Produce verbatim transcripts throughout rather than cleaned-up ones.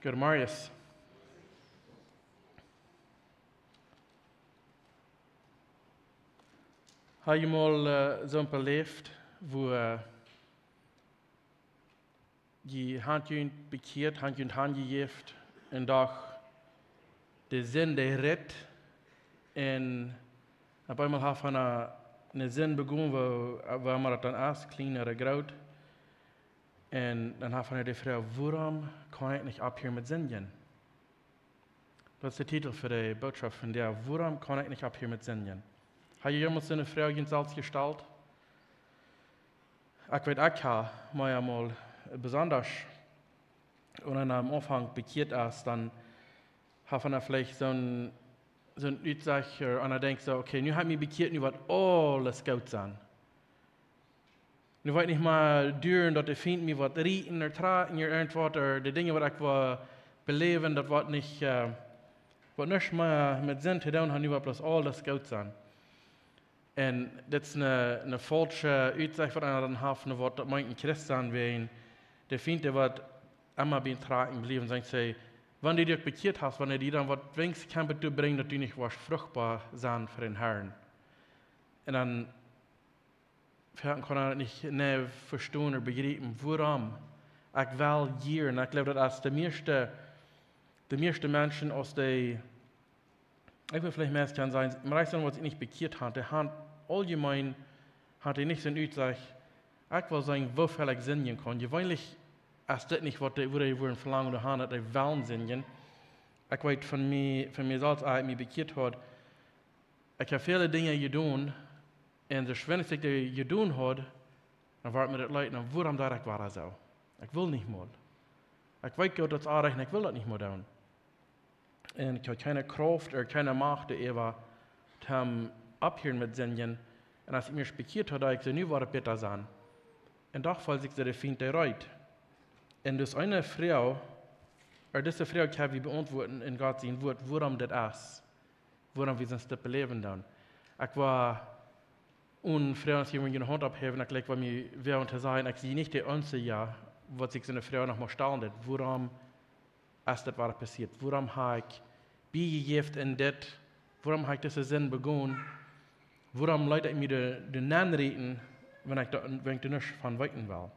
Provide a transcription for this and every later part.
Goodemorjes. Hast du mol äh, soont beläft, wua äh, jie han junt bekjieet, han junt hanjejäft un doch de Sind dee rät un opp eemol haft eena ne Sind begonen, wua, wua emma daut dan es, kjlien ooda groot. Un dan haft eena de Froag: Wuarom kaun ekj nich opphieren met sindjen? Daut es de Titel fa de Bootschoft vondoag: Wuarom kaun ekj nich opphieren met sindjen? Hast du jemols soone Froag junt selfst jestalt? Ekj weet, ekj hab mie eemol besonda, wan eena aum Aunfank bekjieet es, dan haft eena veleicht soon, soon Utsecht, ooda eena denkjt soo: Okay, nu hab ekj mie bekjieet, nu woat aules goot sennen. Nu woa ekj nich mea duaren, daut de Fient mie woat rieten ooda trakjen ooda irjentwaut, ooda de Dinja, waut ekj woa beläwen, daut woat nich, äh, woat nuscht mea met Sind to doonen han, nu woat bloos aules goot sennen. Un dit es ne, ne faulsche Utsecht, waut eena dan haft, un waut daut meent, een Christ sennen, wäajen de Fient, dee woat emma bie trakjen bliewen, sajcht see, wan du die bekjieet hast, wan du die dan woat weens kjemt, daut du brinjst, daut du nich woascht fruchtboa sennen fa dän Harn. Un dan foaken kaun eena daut nich, nä, vestonen ooda bejriepen, wuarom. Ekj well hia, un ekj jleew, daut es de mieeschte, de mieeschte Menschen, aus dee, ekj well veleicht mea kjennen sajen, meist soone, waut sikj nich bekjieet han, dee han auljemeen, han dee nich soon Utsecht: Ekj well seenen, woo väl ekj sindjen kaun. Jeweenlich es dit nich, waut dee, wua dee wudden velangen to han, daut dee wellen sindjen. Ekj weet von mie, von mie selfst, aus ekj mie bekjieet haud, ekj hab väle Dinja jedonen, un soo schwind aus ekj dee jedonen haud, dan wort mie daut leet, dan wuarom deed ekj wada soo? Ekj well nich mol. Ekj weet goot, daut es oajch, un ekj well daut nich mea doonen. Un ekj haud kjeene Krauft ooda kjeene Macht doaräwa, toom opphieren met sindjen. Un aus ekj mie bekjieet haud, daut ekj soo: Nu woat et bäta sennen. Un doch feeld sikj soo de Fient dee reed. Un daut es eene Froag, ooda dise Froag kjenn wie beauntwuaden en Gott sien Wuat, wuarom daut es, wuarom wie soont beläwen dan. Ekj woa ne Froag, aus jemaunt ne Haunt oppheft, ekj jlikj, waut mie wea to sajen, ekj sie nich de eensja, waut sikj soone Froag noch mol stalen deit: Wuarom es daut wada passieet? Wuarom hab ekj biejejäft en dit? Wuarom hab ekj dise Sind begonen? Wuarom leet ekj mie doa, doa nenrieten, wan ekj doa, wan ekj doa nuscht von weeten well?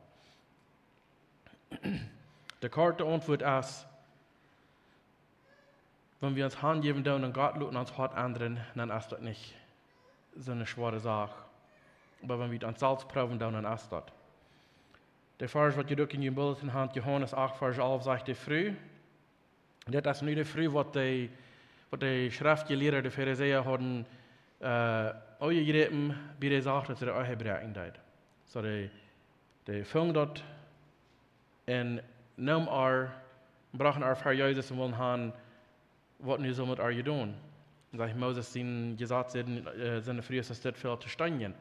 De korte Auntwuat es, wan wie ons hanjäwen doonen un Gott loten ons Hoat endren, dan es daut nich soone schwoare Sach. Oba wan wie ons selfst proowen doonen, dan es daut. De Varsch, waut jie uk en june Bulletin han, Johanes acht, Varsch alf, sajcht de Fru, dit es nu de Fru, waut de, waut de Schreftjelieede, de Farisäa hauden, äh, aunjejräpen, bie de Sach, daut see de Ehe bräakjen deed. Soo dee, dee fungen daut un neemen äa, brochten äa ver Jesus un wullen han, waut nu sull met äa jedonen. Un sajcht, Moses sien Jesaz säd, äh, sent de Frues aus dit väl to steenjen.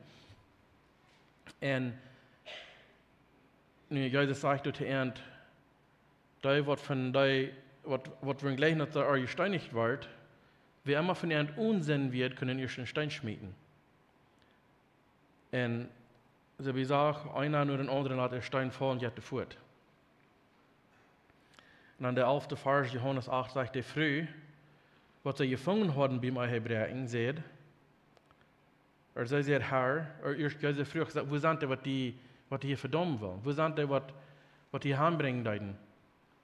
Un nu Jesus sajcht doa to an, dee waut von dee, waut, waut wie jleichen, daut doa jesteenicht woat, wäa emma von an onen Sind wia, kunn ieescht een Steen schmieten. Un soo wie sach, eena no dän aundren leet een Steen faulen, jeit fuat. Un aun de alfte Varsch, Johanes acht, sajcht de Fru, waut see jefungen hauden biem Ehebräakjen, säd, ooda see säd: Herr, ooda ieescht Jesus fruach, wua sent dee, waut die, waut die hia vedaumen wullen? Wua sent dee, waut, waut die hanbrinjen deeden?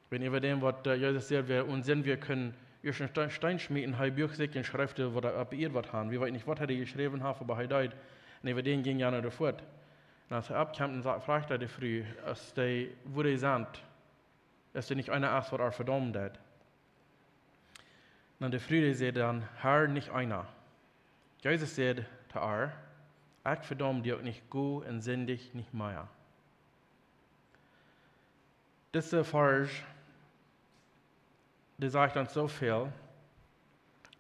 Wan äwa däm, waut, äh, Jesus säd, wäa onen Sind wia, kunn ieescht een Steen, Steen schmieten, hee buach sikj un schreef, waut hee opp Ieed woat han. Wie weeten nich, waut hee jeschräwen haft, oba hee deed. Un äwa däm jinkj jana doa fuat. Un aus hee oppkjeem, dan sa-, fruach hee de Fru, aus dee, wua dee sent, aus doa nich eena es, waut äa vedaumen deed. Un de Fru, dee säd dan: Herr, nich eena. Jesus säd to äa: Ekj vedaum die uk nich, go un sindich nich mea. Dise Varsch, dee sajcht ons soo väl,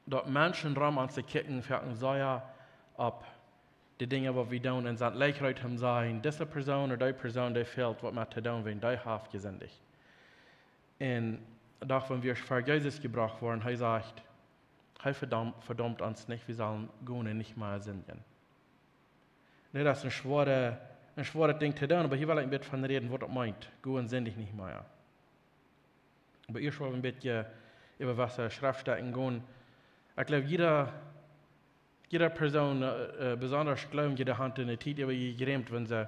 daut Menschen rom ons to kjikjen, foaken sea opp de Dinja, waut wie doonen, un sent leicht reed to sajen, dise Persoon ooda dee Persoon, dee fält waut met to doonen, wäajen dee haft jesindicht. Un doch, wan wie ver Jesus jebrocht woaren, hee sajcht, hee vedaumt, vedaumt ons nich, wie sellen gonen un nich mea sindjen. Nä, daut es een schwoaret, een schwoaret Dinkj to doonen, oba hia well ekj een bät von räden, waut daut meent, go un sindich nich mea. Oba ieescht well wie een bät äwa waut fa Schreftstäden gonen. Ekj jleew, jieda, jieda Persoon, äh, äh, besonda jleew ekj, dee haft enne Tiet äwa jejrämt, wan see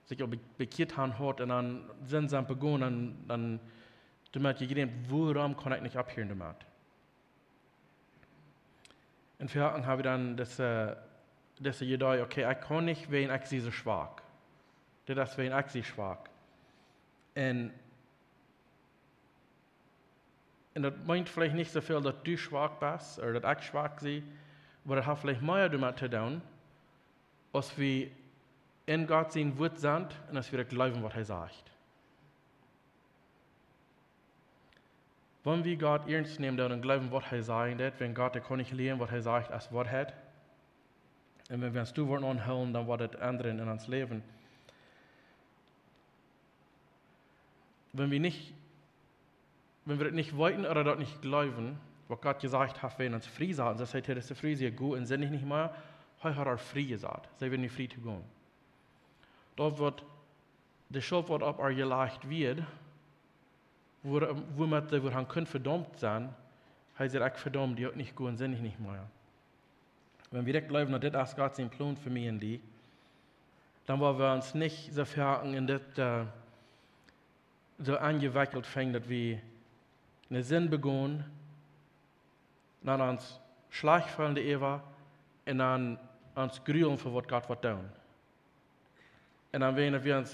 sikj aul be-, bekjieet haben haud un dan sent see aum gonen, dan, dan doamet jejrämt, wuarom kaun ekj nich opphieren doamet? Un veleicht hab wie dan dise, dise Idee, okay, ekj kaun nich, wäajen ekj sie soo schwak. Dit es wäajen ekj sie schwak. Un, un daut meent veleicht nich soo väl daut du schwak best, ooda daut ekj schwak sie, oba daut haft veleicht mea doamet to doonen, aus wie en Gott sien Wort sent un aus wie daut jleewen, waut hee sajcht. Wan wie Gott iernst nämen doonen un jleewen, waut hee sajen deit, wan Gott, dee kaun nich lieejen, waut hee sajcht, es Woarheit. Un wan wie ons doa woaren aunhoolen, dan woat et endren en ons Läwen. Wan wie nich, wan wie daut nich weeten ooda daut nich jleewen, waut Gott jesajcht haft, wäajen ons frie saten, soo aus hee to dise Fru säd: "Go un sindicht nich mea", hee haud ar frie jesat. See wia nu frie to gonen. Daut waut de Schult waut opp ar jelajcht wort, wua-, wuamet see wudd han kunt vedaumt sennen, hee säd: "Ekj vedaum die uk nich, go un sindicht nich mea." Wan wie daut jleewen, daut dit es Gott sien Plon fa mie un die, dan woa wie ons nich soo foaken en dit, äh, soo aunjewekjelt finjen, daut wie eene Sind begonen, dan ons schlajcht feelen doaräwa un dan ons grulen fa waut Gott woat doonen. Un dan, wan wie ons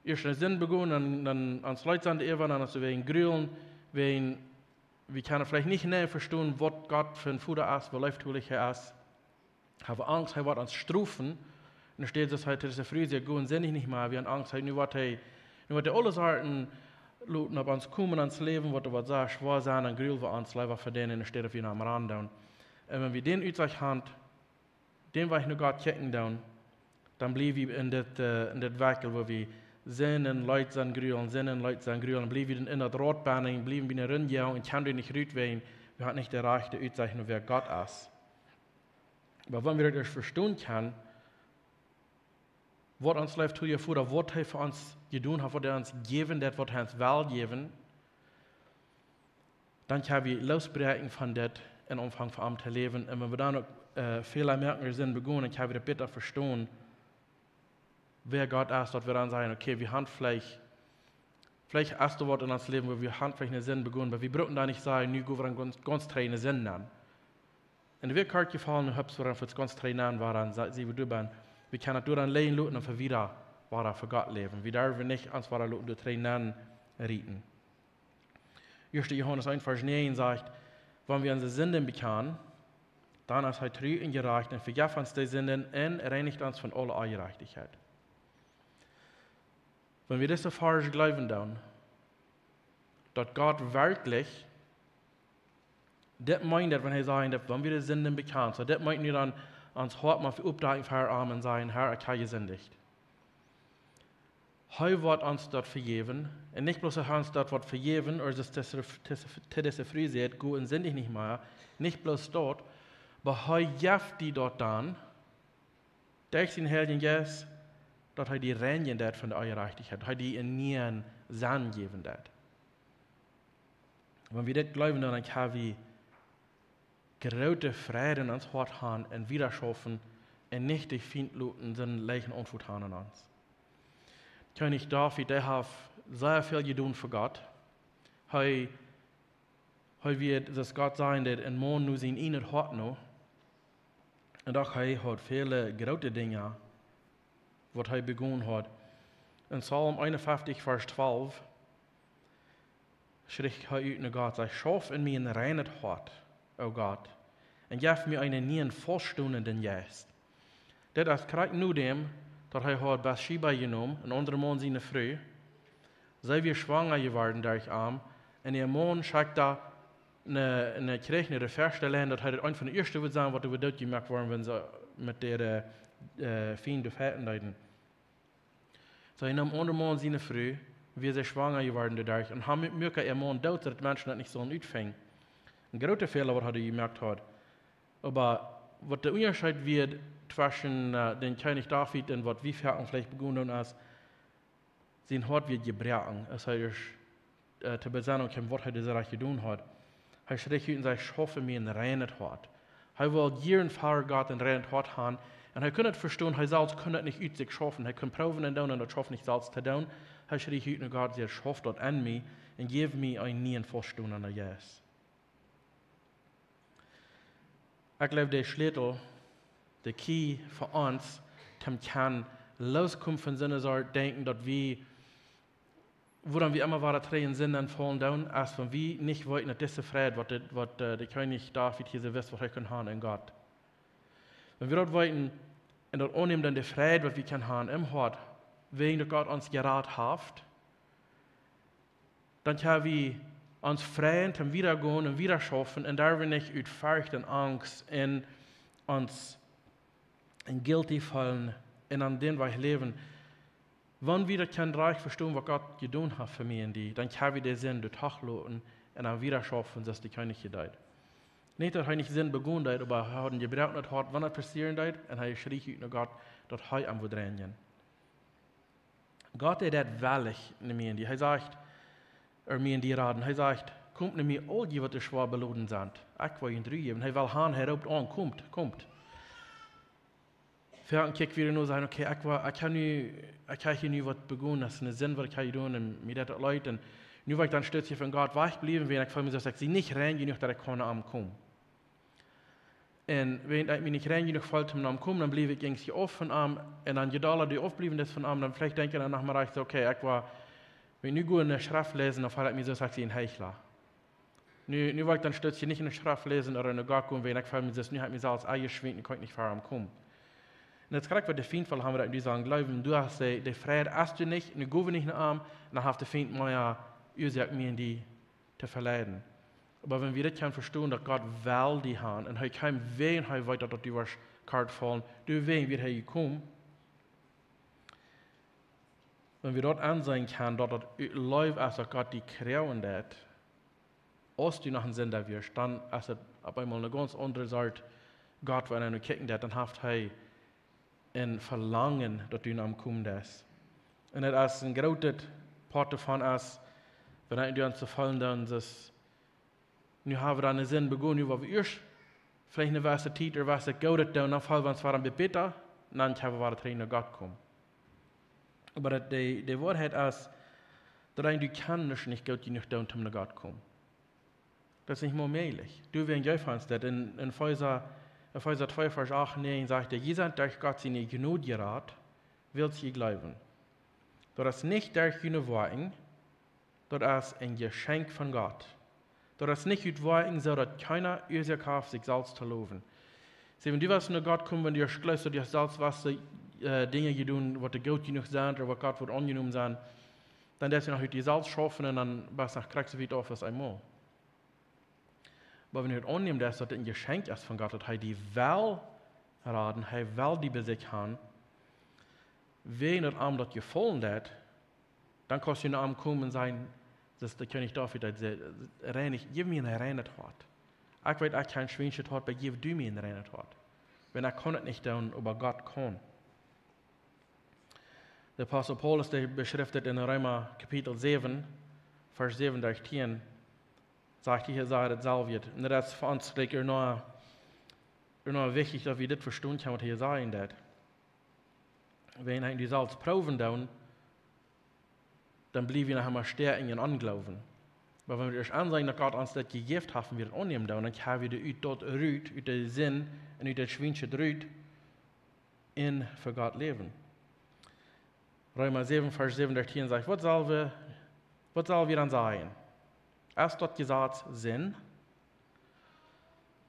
ieescht eene Sind begonen, dan, dan ons leet sennen doaräwa, dan ons wäajen grulen, wäajen wie kjennen veleicht nich jeneiw vestonen, waut Gott fa een Voda es, woo leeftolich hee es. Hab wie Angst, hee woat ons strofen. Un dan steit, soo aus hee to dise Fru säd: "Go un sindicht nich mea", wie haben Angst, hee, nu woat hee, nu woat hee aule Sachen loten opp ons komen, ons Läwen, waut, waut soo schwoa sent, dan grulen wie ons leewa fa dän, enne Städ daut wie no am rannen doonen. Un wan wie dän Utsach haben, dän Wajch no Gott kjikjen doonen, dan bliew wie en dit, äh, en dit Werkjel, wua wie Sind un Leet sennen grulen, Sind un Leet sennen grulen, bliew wie en, en daut Rad bennen, bliew wie en Rund gonen un kjennen doa nich rut, wäajen wie haben nich de rajchte Utsach no wäa Gott es. Oba wan wie daut ieescht vestonen kjennen, waut ons leeftoja Voda, waut hee fa ons jedonen haft, waut hee ons jäwen deit, waut hee ons well jäwen, dan kjenn wie lossbräakjen von dit un aunfangen fa am to läwen. Un wan wie dan uk, äh, Fäla moaken, Sind begonen, dan kjenn wie daut bäta vestonen, wäa Gott es, daut wie dan sajen: "Okay, wie haben veleicht, veleicht es doa waut en ons Läwen, wua wie haben veleicht eene Sind begonen, oba wie brucken doa nich sajen, nu go wie dan gaunz, gaunz trigj enne Sind nenn." Un wie kort jefaulen, un hab wie dan fa gaunz trigj nenn, wua dan sa-, sie wie doa bennen. Wie kjennen daut doa dan lijen loten un fa wieda, wada fa Gott läwen. Wie derwen nich ons wada loten doa trigj nenn rieten. Ieeschte Johanes eent Varsch näajen sajcht: "Wan wie onse Sinden bekjanen, dan es hee tru un jerajcht un vejeft ons de Sinden un reinicht ons von aule Onjerajchtichkjeit." Wan wie dise Varsch jleewen doonen, daut Gott werkjlich, dit meent daut, wan hee sajcht, daut wan wie de Sinden bekjanen, soo dit meent nu dan ons Hoat mau oppdakjen ver am un sajen: "Herr, ekj hab jesindicht." Hee woat ons daut vejäwen. Un nich bloos hee ons daut woat vejäwen, ooda soo aus dise, dise, dise Fru säd: "Go un sindicht nich mea." Nich bloos daut, oba hee jeft die daut dan, derch sienen Heiljen Jeist, daut hee die reinjen deit von de Onjerajchtichkjeit, hee die een nieen Senn jäwen deit. Wan wie dit jleewen, dan kjenn wie groote Fräd en ons Hoat haben un wieda schaufen un nich de Fient loten sienen leichten Einfluss haben aun ons. Kjennich David, dee haft sea väl jedonen fa Gott. Hee, hee wia, soo aus Gott sajen deed, een Maun no sien ieejnet Hoat no. Un doch hee haud väle groote Dinja, waut hee begonen haud. En Psalm eenunfeftich, Varsch twalf, schricht hee ut no Gott, sajcht: "Schauf en mie een reinet Hoat, o Gott, un jeff mie eenen nieen, fauststonenden Jeist." Dit es krakjt nodäm, daut hee haud Bathsheba jenomen, een aundra Maun siene Fru. See wia schwanga jeworden derch am, un äa Maun schekjt doa ne, ne Kjrich no de väaschte Lien, daut hee daut eent von de ieeschte wudd sennen, waut doa wudd dootjemoakt woaren, wan see met äare, äh, Fiend fechten deeden. Soo, hee neem een aundra Maun siene Fru, wia see schwanga jeworden doaderch, un hee muak äa Maun doot, daut Menschen daut nich sullen utfinjen. Een groota Fäla, waut hee doa jemoakt haud. Oba waut de Unjascheet wia tweschen, äh, dän Kjennich David un waut wie foaken veleicht begonen doonen es, sien Hoat wia jebroaken, aus hee ieescht äh, to besennen kjeem, waut hee dise Rajcht jedonen haud. Hee schrich ut un säd: "Schauf en mie een reinet Hoat." Hee wull jieren ver Gott een reinet Hoat haben. Un hee kunn daut vestonen, hee selfst kunn daut nich ut sikj schaufen. Hee kunn proowen un doonen, un daut schauft nich selfst to doonen. Hee schrich ut no Gott, säd: "Schauf daut en mie un jeff mie een nieen, fauststonen Jeist." Ekj jleew, de Schlätel, de key fa ons, toom kjennen loskomen von soone Sort Denkjen, daut wie, wuarom wie emma wada trigj en Sind faulen doonen, es wan wie nich weeten, daut dise Fräd, waut de, waut, äh, de Kjennich David hia soo wist, waut hee kunn haben en Gott. Wan wie daut weeten un daut aunnämen, dan de Fräd, waut wie kjennen haben em Hoat, wäajen daut Gott ons jerat haft, dan kjenn wie ons freien toom wieda gonen un wieda schaufen un doaromm nich ut Forcht un Angst un ons en guilty feelen un aun dän Wajch läwen. Wan wie daut kjennen rajcht vestonen, waut Gott jedonen haft fa mie un die, dan kjenn wie de Sind doa toch loten un dan wieda schaufen, soo aus de Kjennich jedeed. Nich daut hee nich Sind begonen deed, oba hee haud een jebroaknet Hoat, wan daut passieren deed, un hee schrich ut no Gott, daut hee am wudd reinijen. Gott, hee deit wellich no mie un die. Hee sajcht, ea mie un die raden, hee sajcht: "Komt no mie, aul jie, waut jie schwoa beloden sent. Ekj well junt Ru jäwen." Hee well haben, hee roopt aun: "Komt, komt." Foaken kjikj wie no, sajen: "Okay, ekj wa-, ekj hab nu, ekj hab hia nu waut begonen, daut es eene Sind, waut ekj hab jedonen, un mie deit daut leet. Un nu well ekj dan stoakj von Gott wajchbliewen, wiels ekj feel mie soo, ekj sie nich rein jenuach, daut ekj kaun no am komen." Un wan ekj mie nich rein jenuach feel toom no am komen, dan bliew ekj irjentwua auf von am. Un dan je dolla du aufbliewen deist von am, dan veleicht denkj ekj dan noch mol rajcht soo: "Okay, ekj wa-, wan ekj nu goa enne Schreft läsen, dan feel ekj mie soo, ekj sie een Heichla. Nu, nu well ekj dan stoakj nich enne Schreft läsen ooda no Gott komen, wan ekj feel mie soo, nu hab ekj mie selfst enjeschwinjt, nu kaun ekj nich ver am komen." Un daut es krakjt, waut de Fient well haben, daut du saust jleewen, du hast de, de Fräd hast du nich, nu go wie nich no am, un dan haft de Fient mea Uasoak, mie un die to veleiden. Oba wan wie daut kjennen vestonen, daut Gott well die haben, un hee kjeem, wiels hee weet, daut, daut du woascht kort faulen, doawäajen wia hee jekomen. Wan wie daut enseenen kjennen, daut daut Leew es, daut Gott die kjrieen deit, aus du noch een Sinda wieescht, dan es et opp eemol eene gaunz aundre Sort Gott, wan hee no die kjikjen deit, dan haft hee een Velangen, daut du no am komen deist. Un et es een grootet Poat doavon es, wan hee doa aun to faulen, dan es, nu hab wie aun eene Sind begonen, nu woa wie ieescht veleicht eene jewesse Tiet ooda jewesse Goodet doonen, dan feel wie ons wada een bät bäta, un dan kjenn wie wada trigj no Gott komen. Oba daut, de, de Woarheit es, daut eena, du kaust nich goot jenuach doonen, om no Gott to komen. Daut es nich mea mäajlich. Du, wan jie faulen, daut en, en Efeesa, Efeesa twee, Varsch acht, näajen sajcht hee: "Jie sent derch Gott siene Jnod jerat, wiels jie jleewen. Daut es nich derch june Woakjen, daut es een Jeschenkj von Gott. Daut es nich ut Woakjen, soo daut kjeena Uasoak haft, sikj selfst to lowen." See, wan du west no Gott komen, wan du jleefst, daut du selfst west, äh, Dinja jedonen, waut die goot jenuach sent ooda waut Gott woat aunjenomen sennen, dan deist du noch ut die selfst schaufen un dan best du noch krakjt soo wiet auf aus eemol. Oba wan du daut aunnimmst, daut daut een Jeschenkj es von Gott, daut hee die well raden, hee well die bie sikj haben, wan daut am daut jefaulen deit, dan kaust du no am komen un sajen, soo aus de Kjennich David daut säd: "Reinich, jeff mie een reinet Hoat. Ekj weet, ekj hab een schwienschet Hoat, oba jeff du mie een reinet Hoat. Wan ekj kaun et nich doonen, oba Gott kaun." De Apostel Paulus, dee beschrift et en Reema Kapitel säwen, Varsch säwen derch tieen, sajcht hee, sajcht daut selwje. Un daut es fa ons, like, enorm, enorm wichtich, daut wie dit vestonen kjennen, waut hee sajen deit. Wan wie selfst proowen doonen, dan bliew wie noch emma stoakj en Onjloowen. Oba wan wie ieescht enseenen, daut Gott ons daut jejäft haft, un wie daut aunnemen doonen, dan kjenn wie doa ut daut rut, ut de Sind un ut daut Schwiensche rut, un fa Gott läwen. Reema säwen, Varsch säwen derch tieen sajcht: "Waut sell wie, waut sell wie dan sajen? Es daut Jesaz Sind?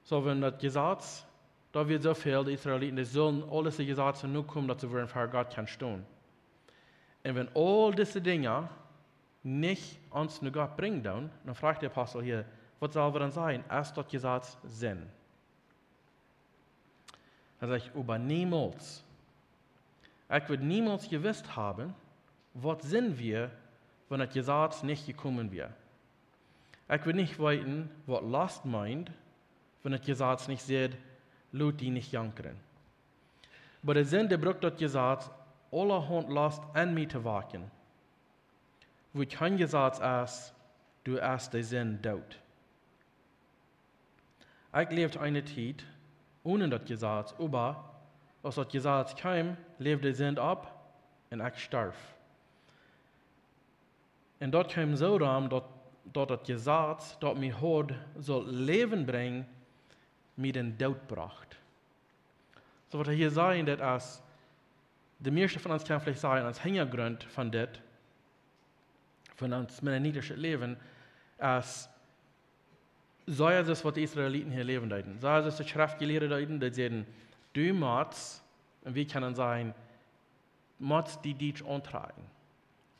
Sell wie daut Jesaz, daut wie soo väl, de Israeliten, dee sullen aule de Jesazen nokomen, daut see wudden ver Gott kjennen stonen. Un wan aul dise Dinja nich ons no Gott brinjen doonen," dan froagt de Apostel hia: "Waut sell wie dan sajen? Es daut Jesaz Sind?" Hee sajcht: "Oba niemols. Ekj wudd niemols jewist haben, waut Sind wia, wan daut Jesaz nich jekomen wia. Ekj wudd nich weeten, waut Lost meent, wan daut Jesaz nich säd: Lot die nich jankren. Oba de Sind, dee brukt daut Jesaz, aulahaunt Lost aun mie to woakjen. Wua kjeen Jesaz es, doa es de Sind doot. Ekj läwd eene Tiet onen daut Jesaz, oba aus daut Jesaz kjeem, läwd de Sind opp un ekj storf. Un daut kjeem soo rom, daut, daut daut Jesaz, daut mie haud sullt Läwen brinjen, mie dän Doot brocht. Soo waut hee hia sajcht, daut es, de mieeschte von ons kjennen veleicht sajen, aus Hinjagrunt von dit, von ons mennonitischet Läwen, es, soo aus waut de Israeliten hia läwen deeden. Soo aus de Schreftjelieede deeden, dee säden, du motst, un wie kjennen sajen, motst die Dietsch auntrakjen.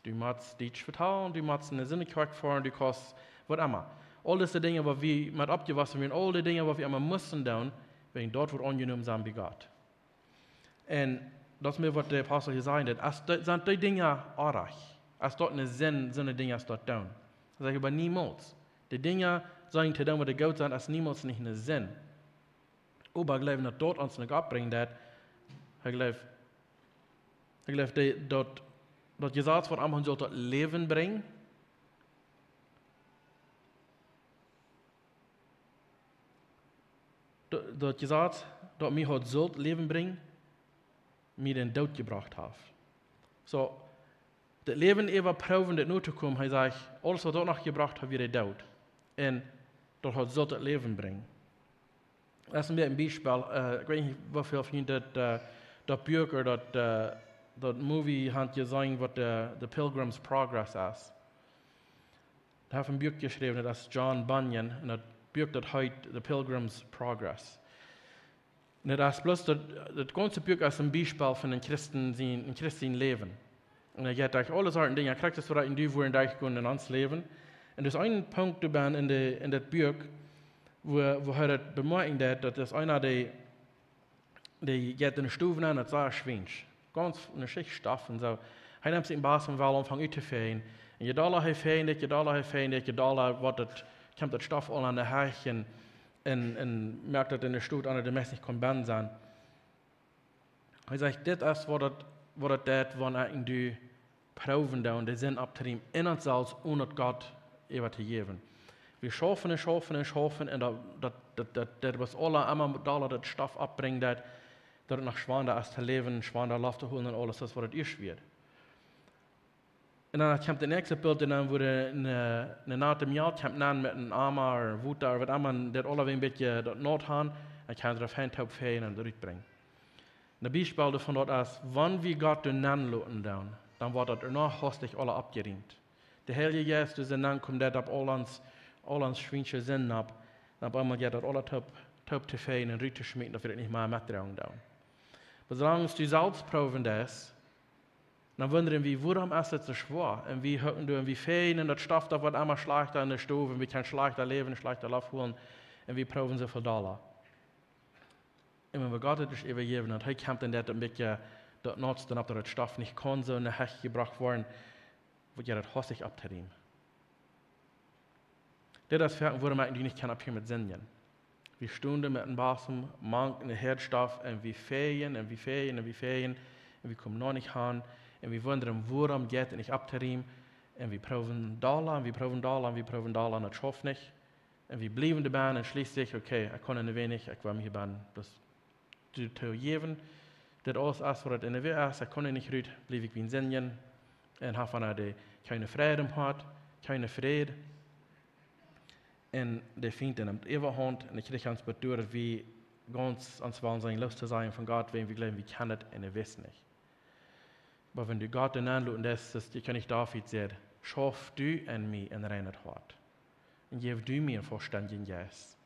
Du motst Dietsch vetalen, du motst en de Sinnekjoakj foaren, du kaust, waut emma. Aul dise Dinja, waut wie met oppjewossen wieren, aul de Dinja, waut wie emma musten doonen, wäajen daut wudd aunjenomen sennen bie Gott. Un daut es mie waut de Apostel hia sajen deed. Aus de, sent dee Dinja oajch? Aus daut ne Sind, soone Dinja aus daut doonen? Hee sajcht, oba niemols. De Dinja sent to doonen, waut dee goot sent, es niemols nich ne Sind. Oba jleewen daut daut ons no Gott brinjen deit, ekj jleew, ekj jleew, dee, daut, daut Jesaz waut am haud sullt daut Läwen brinjen, daut, daut Jesaz, daut mie haud sullt Läwen brinjen, mie dän Doot jebrocht haft. Soo, daut Läwen äwaproowen, daut no to komen, hee sajcht, aules waut daut noch jebrocht haft, wia de Doot. Un daut haud sullt daut Läwen brinjen. Daut es een bät een Biespel, äh, ekj weet nich, woo väl von junt daut, äh, daut Buak ooda daut, äh, daut Movie haben jeseenen, waut de, de Pilgrim's Progress es. Dee haft een Buak jeschräwen, daut es John Bunyan, un daut Buak, daut heet The Pilgrim's Progress. Un daut es bloos daut, daut gaunze Buak es een Biespel von een Christen sien, een Christ sien Läwen. Un hee jeit derch aule Sorten Dinja, krakjt soo aus wie derchgonen en ons Läwen. Un doa es een Punkt doabie en de, en daut Buak, wua, wua hee daut bemoakjen deit, daut es eena, dee, dee jeit en de Stow nenn, daut es sea schwiensch. Gaunz ne Schicht Stoff un soo. Hee nemt sikj een Bas un well aunfangen uttofäajen. Un je dolla hee fäajen deit, je dolla hee fäajen deit, je dolla woat daut, kjemt daut Stoff aul aun de Hecht un, un, un moakt daut en de Stow aun, daut de Mensch nich kaun bennen sennen. Hee sajcht, dit es waut daut, waut daut deit, wan ekj un du proowen doonen, de Sind opptorieemen en ons selfst, onen Gott äwa to jäwen. Wie schaufen un schaufen un schaufen un daut, daut, daut, daut, daut waut aula emma dolla daut Stoff oppbrinjt, daut, daut et noch schwanda es to läwen, schwanda Loft to hoolen un aules, daut waut et ieescht wia. Un dan kjemt daut näakjste Bilt, un dan woat ne, ne, ne nate Mejal kjemt aun met een Ama ooda Wota ooda waut emma, daut aula een bät daut naut han, un kjennen see daut fein toop fäajen un rutbrinjen. Een Biespel doavon daut es, wan wie Gott doa nenn loten doonen, dan woat daut noch hastich aula oppjerieemt. De Heilje Jeist, dee es nenkomen, dee opp aul ons, aul ons schwiensche Sinden opp, dan opp eemol jeit daut aula toop, toop to fäajen un rut to schmieten, daut wie daut nich mea metdroagen doonen. Oba soo lang aus du selfst proowen deist, dan wundren wie, wuarom es daut soo schwoa? Un wie hucken doa un wie fäajen un daut Stoff, daut woat emma schlajchta en de Stow, un wie kjennen schlajchta läwen, schlajchta Loft hoolen, un wie proowen soo väl dolla. Un wan wie Gott daut ieescht äwajäwen, dan hee kjemt un deit een bät daut nautste opp, daut daut Stoff nich kaun soo en de Hecht jebrocht woaren, woat je daut hastich opptorieemen. Dit es foaken, wuarom ekj un du nich kjennen opphieren met sindjen. Wie stonen met een Bosem mank en de Headstoff un wie fäajen un wie fäajen un wie fäajen un wie komen noch nich han un wie wundren, wuarom jeit et nich opptorieemen, un wie proowen dolla un wie proowen dolla un wie proowen dolla un et schauft nich. Un wie bliewen doabie un schlieslich, okay, ekj kaun en de weinich, ekj well mie hia bennen. Daut to, to jäwen, daut aules es waut et en de Welt es, ekj kaun nich rut, bliew ekj bie sindjen. Un hab von de, kjeene Freid em Hoat, kjeene Fräd. Un de Fient nemt Äwahaunt un ekj kjrieech ons bie daut, daut wie gaunz ons wellen sennen, loos to sennen von Gott, wan wie jleewen, wie kjennen et un wie weeten nich. Oba wan du Gott doa nenn loten deist, soo aus de Kjennich David säd, schauf du en mie een reinet Hoat. Un jeff du mie een vollstendjen Jeist.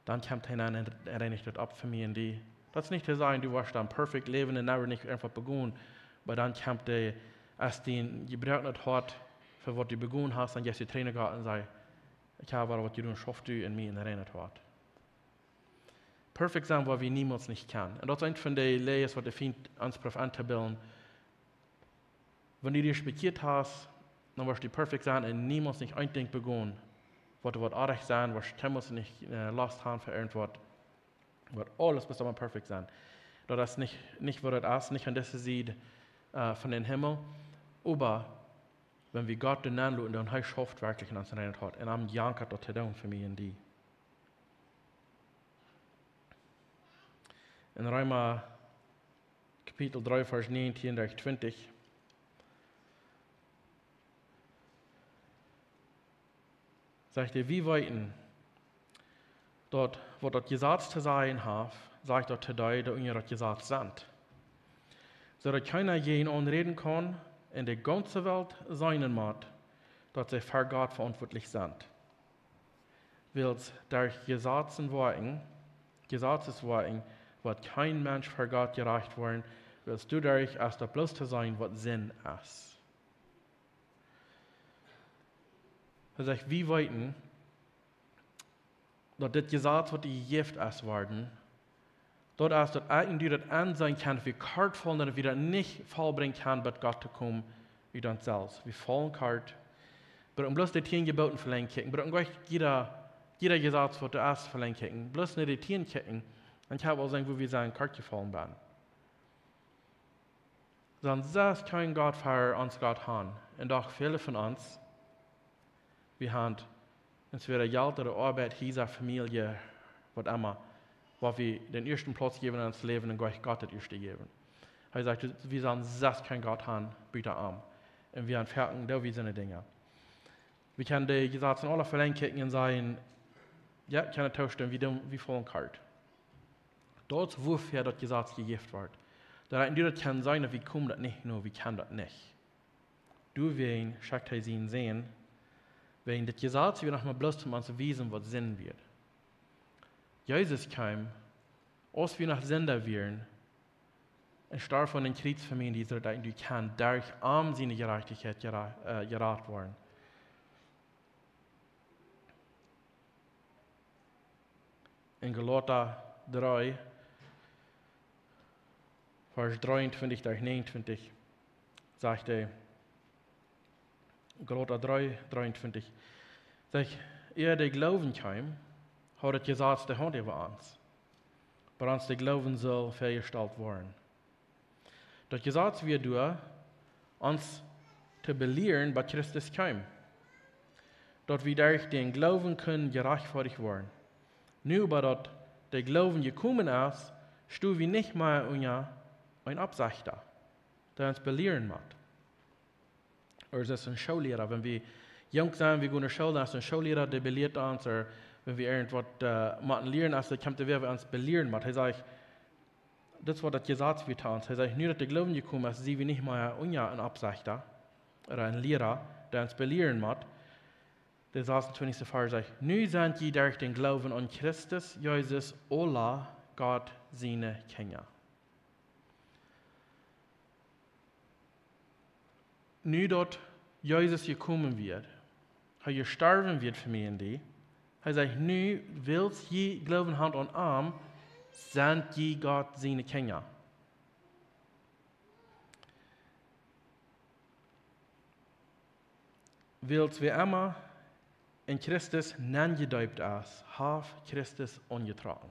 Dan kjemt hee nenn un reinicht et opp fa mie un die. Daut es nich to sajen, du woascht dan perfekt läwen un never nich irjentwaut begonen. Oba dan kjemt hee, aus dee jebroaknet Hoat fa waut du begonen hast, dan jeft hee Tränen Gott un sajcht, ekj hab wada waut jedonen, schauf du en mie een reinet Hoat. Perfekt sennen woa wie niemols nich kjennen. Un daut es eent von de Läajes waut de Fient ons prooft entobillen. Wan du die bekjieet hast, dan woascht du perfekt sennen un niemols nich een Dinkj begonen, waut doa woat oajch sennen, woascht kjeenmols nich, äh, Lost han fa irjentwaut, woat aules bloos emma perfekt sennen. Daut es nich, nich waut et es, nich aun dise Sied, äh, von dän Himmel. Oba Wan wie Gott doa nenn loten, dan hee schauft werkjlich en ons rein Hoat. Un am jankat daut to doonen fa mie un die. En Reema Kapitel dree, Varsch näajentieen derch twintich, sajcht hee: Wie weeten, daut waut daut Jesaz to sajen haft, sajcht daut to dee, dee unja daut Jesaz sent, soo daut kjeena jäajen an räden kaun, un de gaunze Welt seenen mott, daut see ver Gott veauntwuatlich sent. Wiels derch Jesazen Woakjen, Jesazes Woakjen, woat kjeen Mensch ver Gott jerajcht woaren, wiels doaderch es daut bloos to seenen, waut Sind es. Hee sajcht, wie weeten, daut dit Jesaz, waut jejäft es worden, daut es, daut ekj un du daut enseenen kjennen, daut wie kort faulen, daut wie daut nich vollbrinjen kjennen, bat Gott to komen, ut ons selfst. Wie faulen kort. Bruken bloos de tieen Jeboten velenjd kjikjen. Bruken nich jieda, jieda Jesaz, waut doa es, velenjd kjikjen. Bloos no de tieen kjikjen. Un ekj hab aul jeseenen, wua wie sent kort jefaulen. Sent selfst kjeen Gott ver ons Gott han. Un doch väle von ons, wie han entwäda Jelt ooda Oabeit, Hiesa, Famielje, waut emma, waut wie dän ieeschten Plauz jäwen en ons Läwen un nich Gott daut ieeschte jäwen. Hee sajcht, wie sent selfst kjeen Gott han, buta am. Un wie entfernen, daut wie soone Dinja. Wie kjennen de Jesazen aula velenjd kjikjen un sajen: Jo, ekj kaun daut toostemmen, wie doonen, wie faulen kort. Daut es wuafäa daut Jesaz jejäft wort. Daut ekj un du daut kjennen seenen, daut wie komen daut nich no, wie kjennen daut nich. Doawäajen schekjt hee sienen Sän, wäajen daut Jesaz wia noch mau bloos toom ons wiesen, waut Sind wia. Jesus kjeem, aus wie noch Sinda wieren, un storf aun een Kjriez fa mie un die, soo daut ekj un du kjennen derch am siene Jerajchtichkjeit jera-, äh, jerat woaren. En Galata dree, Varsch dreeuntwintich derch näajenuntwintich, sajcht hee, Galata dree, dreeuntwintich, sajcht: Ea de Gloowen kjeem, haud daut Jesaz de Haunt äwa ons, bat ons de Gloowen sull väajestalt woaren. Daut Jesaz wia doa, ons to belieren, bat Christus kjeem, daut wie derch dän Gloowen kunnen jerajchtfoadicht woaren. Nu oba daut de Gloowen jekomen es, sto wie nich mea unja een Oppsechta, dee ons belieren mott. Ooda es een Schoolliera. Wan wie junk sent, wie gonen no School, dan es een Schoolliera, dee belieet ons, ooda wan wie irjentwaut, äh, motten lieren, aus dee kjemt, dee wäa ons belieren mott. Hee sajcht, daut es waut daut Jesaz wia to ons. Hee sajcht, nu daut de Gloowen jekomen es, sie wie nich mea unja een Oppsechta ooda een Liera, dee ons belieren mott. De sasuntwintichste Varsch sajcht: Nu sent jie derch dän Gloowen aun Christus Jesus aula Gott siene Kjinja. Nu daut Jesus jekomen wia, hee jestorwen wia fa mie un die, hee sajcht, nu, wiels jie Gloowen han aun am, sent jie Gott siene Kjinja. Wiels wäa emma en Christus nenjedeept es, haft Christus aunjetrocken.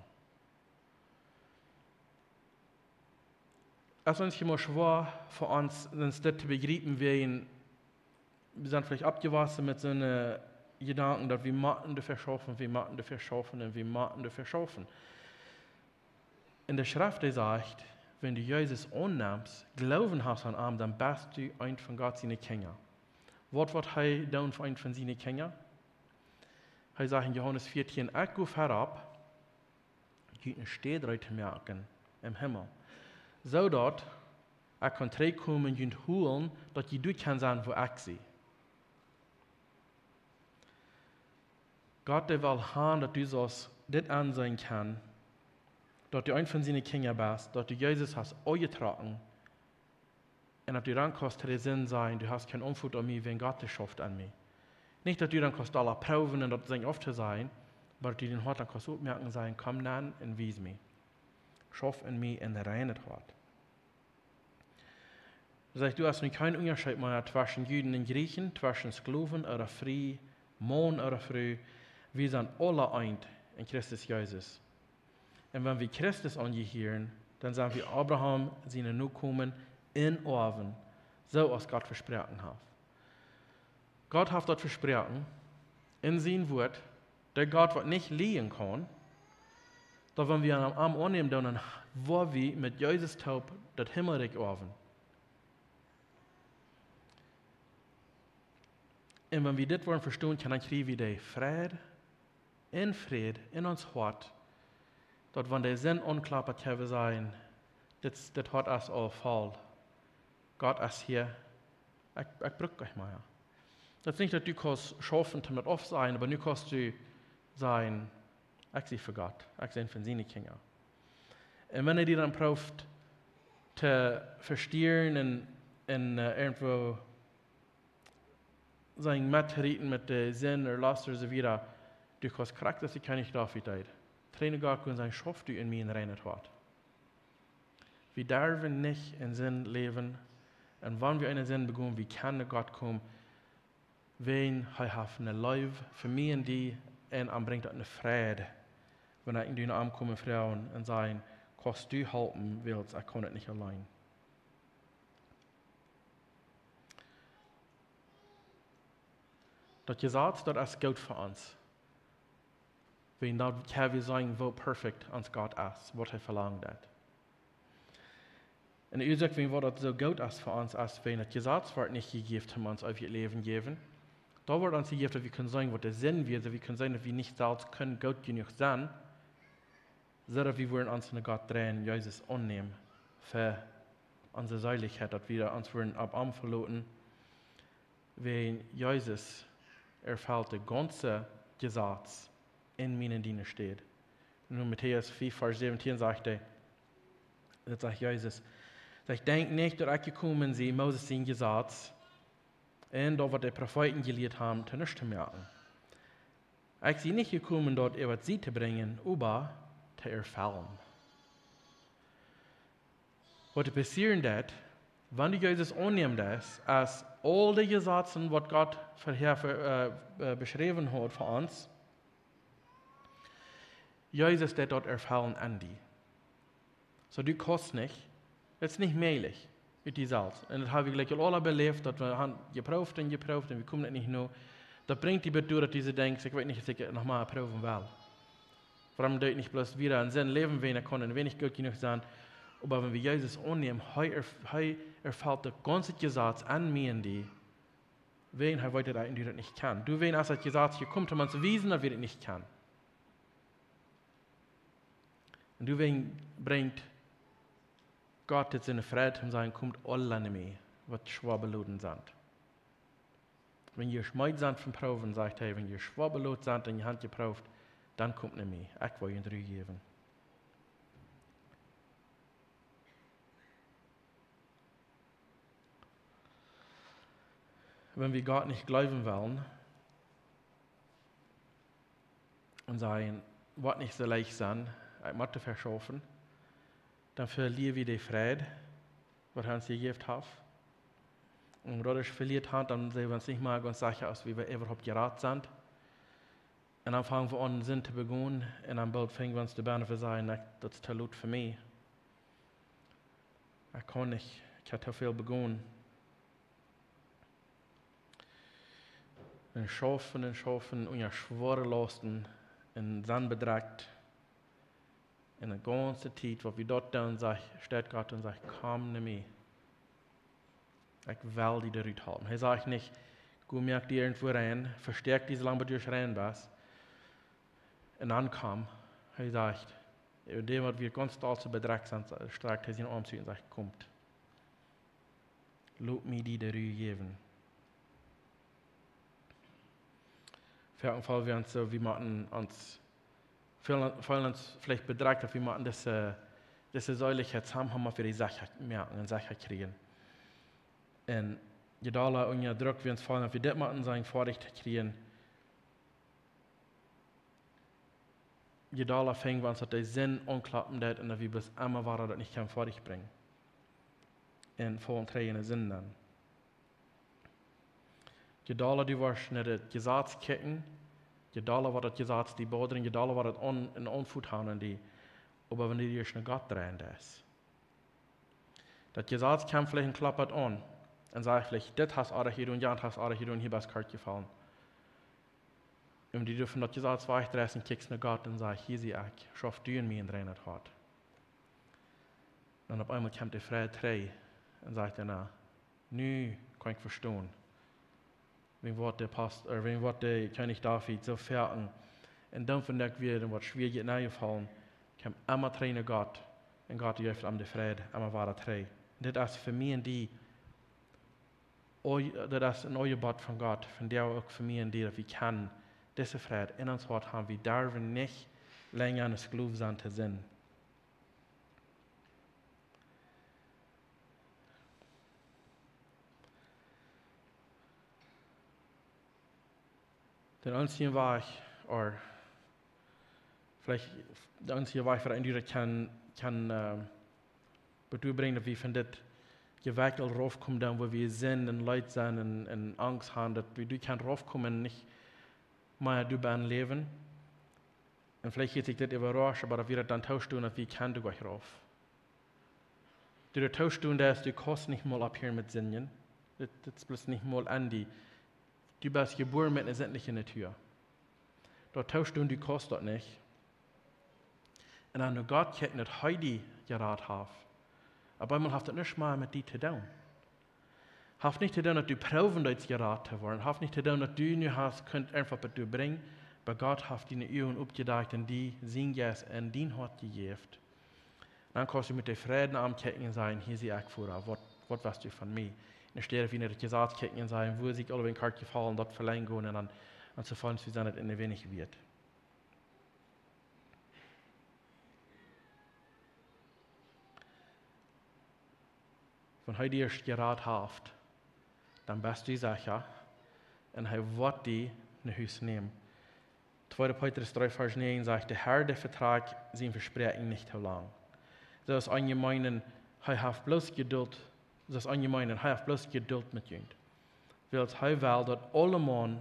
Es ons emma schwoa fa ons, ons dit to bejriepen, wäajen wie sent veleicht oppjewossen met soone Jedanken, daut wie motten doafäa schaufen, wie motten doafäa schaufen un wie motten doafäa schaufen. Un de Schreft, dee sajcht, wan du Jesus aunnemst, Gloowen hast aun am, dan best du eent von Gott siene Kjinja. Waut woat hee doonen fa eent von siene Kjinja? Hee sajcht en Johanes vieetieen: Ekj go verut, junt eene Städ reed to moaken em Himmel, soo daut ekj kaun trigj komen, junt holen, daut jie doa kjennen sennen, wua ekj sie. Gott, dee well han, daut du sust dit enseenen kjennen, daut du eent von siene Kjinja best, daut du Jesus hast aunjetrocken, un daut du dan kaust to de Sind sajen: Du hast kjeen Aunfot aun mie, wan Gott dee schauft aun mie. Nich daut du dan kaust aula proowen un daut Sind auftosajen, oba daut du dien Hoat dan kaust opmoaken un sajen: Komm nenn un wies mie. Schauf en mie een reinet Hoat. Sajcht, doa es nu kjeen Unjascheet mea tweschen Juden un Jrieechen, tweschen Sklowen ooda Frie, Maun ooda Fru. Wie sent aula eent en Christus Jesus. Un wan wie Christus aunjehieren, dan sent wie Abraham siene Nokomen un Oawen, soo aus Gott vesproaken haft. Gott haft daut vesproaken en sien Wuat, dee Gott waut nich lieejen kaun, daut wan wie am aunnämen doonen, dan woa wie met Jesus toop daut Himmelrikj oawen. Un wan wie dit woaren vestonen kjennen, dan kjrie wie dän Fräd en Fräd en ons Hoat, daut wan de Sind aunklopt, kjenn wie sajen: Dit, dit Hoat es aul voll. Gott es hia. Ekj, ekj bruk nich mea. Daut es nich, daut du kaust schaufen toom daut aufsajen, oba nu kaust du sajen: Ekj sie fa Gott. Ekj sie von siene Kjinja. Un wan hee die dan prooft to vestieren un, un, äh, irjentwoo sien Mettrieten met de Sind ooda Last ooda soo wieda, du kaust krakjt soo aus de Kjennich David deed. Trigj no Gott gonen un sajen: Schauf du en mie een reinet Hoat. Wie derwen nich en Sind läwen. Un wan wie eene Sind begonen, wie kjennen no Gott komen, wiels hee haft eene Leew fa mie un die, un am brinjt daut een Fräd, wan ekj no am kom un froag un saj: Kaust du halpen, wiels ekj kaun daut nich auleen. Daut Jesaz, daut es goot fa ons. Wiels dan kjenn wie seenen, woo perfekt ons Gott es, waut hee velangt haft. Un de Uasoak, wiels waut daut soo goot es fa ons, es, wiels daut Jesaz woat nich jejäft, om ons eewjet Läwen jäwen. Daut woat ons jejäft, daut wie kjennen seenen, waut de Sind wia, daut wie kjennen seenen, daut wie nich selfst kjennen goot jenuach sennen, sonda wie wudden ons no Gott dreien, Jesus aunnämen fa onse Seelichkjeit, daut wie ons wudden opp am veloten, wiels Jesus erfelt daut gaunze Jesaz en miene un diene Städ. En Matäus fiew, Varsch säwentieen sajcht hee, daut sajcht Jesus, sajcht: Denkjt nich, daut ekj jekomen sie, Moses sien Jesaz un daut, waut de Profeeten jelieet haben, to nuscht to moaken. Ekj sie nich jekomen, daut äwa see to brinjen, oba to erfellen. Waut passieren deit, wan du Jesus aunnämen deist, es aul de Jesazen, waut Gott verhäa, äh, äh, beschräwen haud fa ons, Jesus deit daut erfellen aun die. Soo, du kaust nich, daut es nich mäajlich, ut die selfst. Un daut hab wie jlikj aul aula beläft, daut wie haben jeprooft un jeprooft un wie komen daut nich no. Daut brinjt die bat doa, daut du denkjst: Ekj weet nich, aus ekj daut noch mol proowen well. Wuarom doo ekj nich bloos wieda en Sind läwen, wan ekj kaun un wan ekj goot jenuach sie? Oba wan wie Jesus aunnämen, hee erf-, hee erfelt daut gaunze Jesaz aun mie un die, wiels hee weet, daut ekj un du daut nich kjennen. Du, wiels es daut Jesaz jekomen, om ons to wiesen, daut wie daut nich kjennen. Un du, wiels brinjt Gott dit sienen Fräd, om to sajen: Komt aula no mie, waut schwoa beloden sent. Wan jie meed sent von proowen, sajcht hee, wan jie schwoa beloden sent un jie haben jeprooft, dan komt no mie, ekj woa junt Ru jäwen. Wan wie Gott nich jleewen wellen un sajen: Woat nich soo leicht sennen, ekj mott doafäa schaufen, dan velieren wie dän Fräd, waut hee ons jejäft haft. Un wan wie daut velieet haben, dan sent wie ons nich mea gaunz secha, aus wie äwahaupt jerat sent. Un dan fangen wie aun, Sind to begonen. Un dan boolt fangen wie ons doa bennen to sajen: Ekj, daut es too lot fa mie. Ekj kaun nich, ekj hab too väl begonen. Un schaufen un schaufen, unja schwoare Lausten, un Sind bedrekjt. Un de gaunze Tiet, waut wie daut doonen, sajcht, steit Gott un sajcht: Komm no mie. Ekj well die doa rut halpen. Hee sajcht nich: Go, moak die irjentwua rein, vestäakj die soo lang, bat du rein best, un dan komm. Hee sajcht, äwa däm, waut wie gaunz doll soo bedrekjt sent, strakjt hee sienen Oarm ut un sajcht: Komt. Lot mie die de Ru jäwen. Foaken feel wie ons soo, wie motten ons, feelen, feelen ons veleicht bedrekjt, daut wie motten dise, dise Seelichkjeit haben, haben, daut wie dee secha moaken un secha kjrieen. Un je dolla unja Druck wie ons feelen, daut wie dit motten sennen, foadich to kjrieen, je dolla fangen wie aun, daut de Sind aunkloppen deit un daut wie bloos emma wieda daut nich kjennen foadich brinjen. Un faulen trigj en de Sind. Je dolla du woascht no daut Jesaz kjikjen, je dolla woat daut Jesaz die bodren, je dolla woat daut aun-, een Einfluss haben aun die. Oba wan du die ieescht no Gott dreien deist, daut Jesaz kjemt veleicht un kloppt aun. Un sajcht veleicht: "Dit hast oajch jedonen, jant hast oajch jedonen, hia best kort jefaulen." Un dee du von daut Jesaz wajchdreist un kjikjst no Gott un sajchst: "Hia sie ekj, schauf du en mie een reinet Hoat." Un opp eemol kjemt de Fräd trigj un sajcht: "Na, nu kaun ekj vestonen, wäajen waut de Apostel, ooda wäajen waut de Kjennich David soo foaken en däm Wajch wia un waut schwoa jeit nenjefaulen, kjeem emma trigj no Gott. Un Gott jeef am de Fräd, emma wada trigj." Un dit es fa mie un die oj-, daut es een Aunjebott von Gott, von dee uk fa mie un die, daut wie kjennen dise Fräd en ons Hoat haben. Wie derwen nich lenja een Sklow sennen to Sind. Dän eensjen Wajch, ooda veleicht dän eensjen Wajch, woo een Diet kaun, kaun, äh, bie brinjen, daut wie von dit Jewakjel raufkomen, dan wua wie Sind un Leet sennen un, un Angst haben, daut wie doa kjennen raufkomen un nich mea doa bennen läwen. Un veleicht hieet sikj dit äwarauscht, oba daut wie daut dan toostonen, daut wie kjennen doa nich rauf. Du daut toostonen, daut du kaust nich mol opphieren met sindjen. Dit, dit es bloos nich mol aun die. Du best jebuaren met eene sindliche Natua. Daut toostonen, du kaust daut nich. Un dan no Gott kjikjen, daut hee die jerat haft. Opp eemol haft daut nuscht mea met die to doonen. Haft nich to doonen, daut du proowen deetst jerat to woaren. Haft nich to doonen, daut du nu hast kunt eefach waut doa brinjen. Oba Gott haft diene Uagen oppjedakjt un die sien Jeist en dien Hoat jejäft. Dan kaust du met de Freid no am kjikjen un sajen: "Hia sie ekj, Voda, waut, waut west du von mie?" Enne Städ wie no daut Jesaz kjikjen un sajen: "Wua sie ekj aul en kort jefaulen, daut velenjen gonen un dan, un soo faulen, wie sent et en de wenig wieet." Wan hee die ieescht jerat haft, dan best du secha, un hee woat die no Hus nämen. Tweede Petrus dree Varsch näajen sajcht: "De Herr, dee vetrakjt sien Vespräakjen nich too lang. Soo aus eenje meenen, hee haft bloos Jedult, soo aus eenje meenen, hee haft bloos Jedult met junt. Wiels hee well, daut aulemaun